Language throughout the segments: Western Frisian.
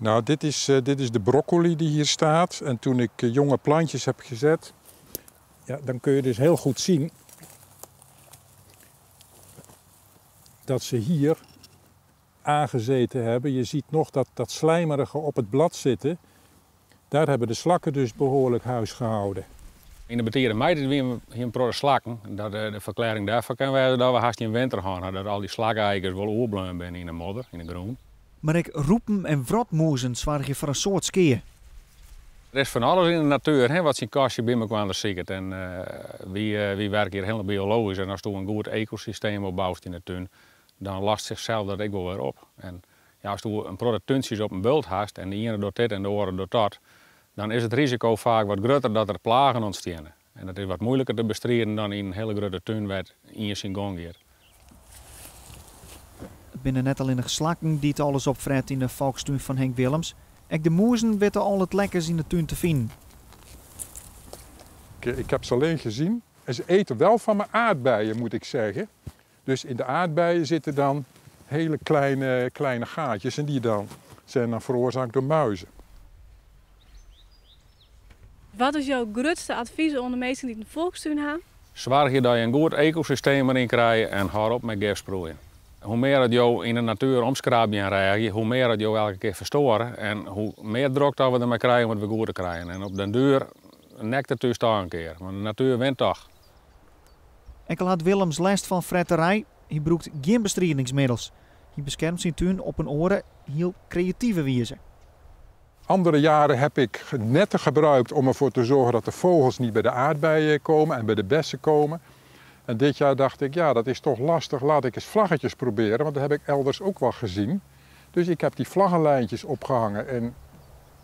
Nou, dit is de broccoli die hier staat. En toen ik jonge plantjes heb gezet, ja, dan kun je dus heel goed zien dat ze hier aangezeten hebben. Je ziet nog dat slijmerige op het blad zitten. Daar hebben de slakken dus behoorlijk huis gehouden. Yn de betide maitiid wiene in protte slakken. Dat, de ferklearring dêrfoar kin wêze dat we hast gjin winter hân, dat al dy slakkaaikes wol oerbleaun binne yn de modder, yn de grûn. Mar ek rûpen en wrotmûzen soargje foar in soad skea. Der is fan alles yn de natuer, hè, wat syn kostje by mekoar siket. En wy wurkje hjir hiel biologysk. En ast in goed ekosysteem opboust yn de tún, dan lost sichsels dat ek wol wer op. En ja, ast in protte túntsjes op in bult hast en de iene docht dit en de oare docht dat, dan is it risiko faak wat grutter dat der plagen ûntsteane. En dat is wat muoiliker te bestriden dan yn in hiele grutte tún wêr't ien syn gong giet. It binne net allinnich slakken dy't alles opfrette yn de folkstún fan Henk Willems. Ek de mûzen witte al it lekkers yn de tún te finen. Ik heb ze alleen gezien. En ze eten wel van mijn aardbeien, moet ik zeggen. Dus in de aardbeien zitten dan hele kleine, kleine gaatjes. En die dan zijn dan veroorzaakt door muizen. Wat is jo grutste advys oan de minsken dy't in folkstún ha? Soargje dat je in goed ekosysteem deryn krije en hâld op mei gif sproeien. Hoe mear dat jo yn de natuer omskrabje en reagje, hoe mear dat jo elke kear fersteure en hoe mear drokte we dermei krije om it wer goed te krijen. En op den duer nekt it thús toch in kear, want de natuer wint toch. Ek al hat Willems lêst fan fretterij, hy brûkt gjin bestridingsmiddels. Hy beskermet syn tún op in oare, hiel kreative wize. Andere jaren heb ik netten gebruikt om ervoor te zorgen dat de vogels niet bij de aardbeien komen en bij de bessen komen. En dit jaar dacht ik, ja, dat is toch lastig, laat ik eens vlaggetjes proberen, want dat heb ik elders ook wel gezien. Dus ik heb die vlaggenlijntjes opgehangen en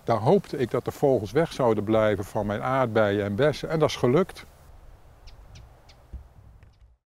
daar hoopte ik dat de vogels weg zouden blijven van mijn aardbeien en bessen. En dat is gelukt.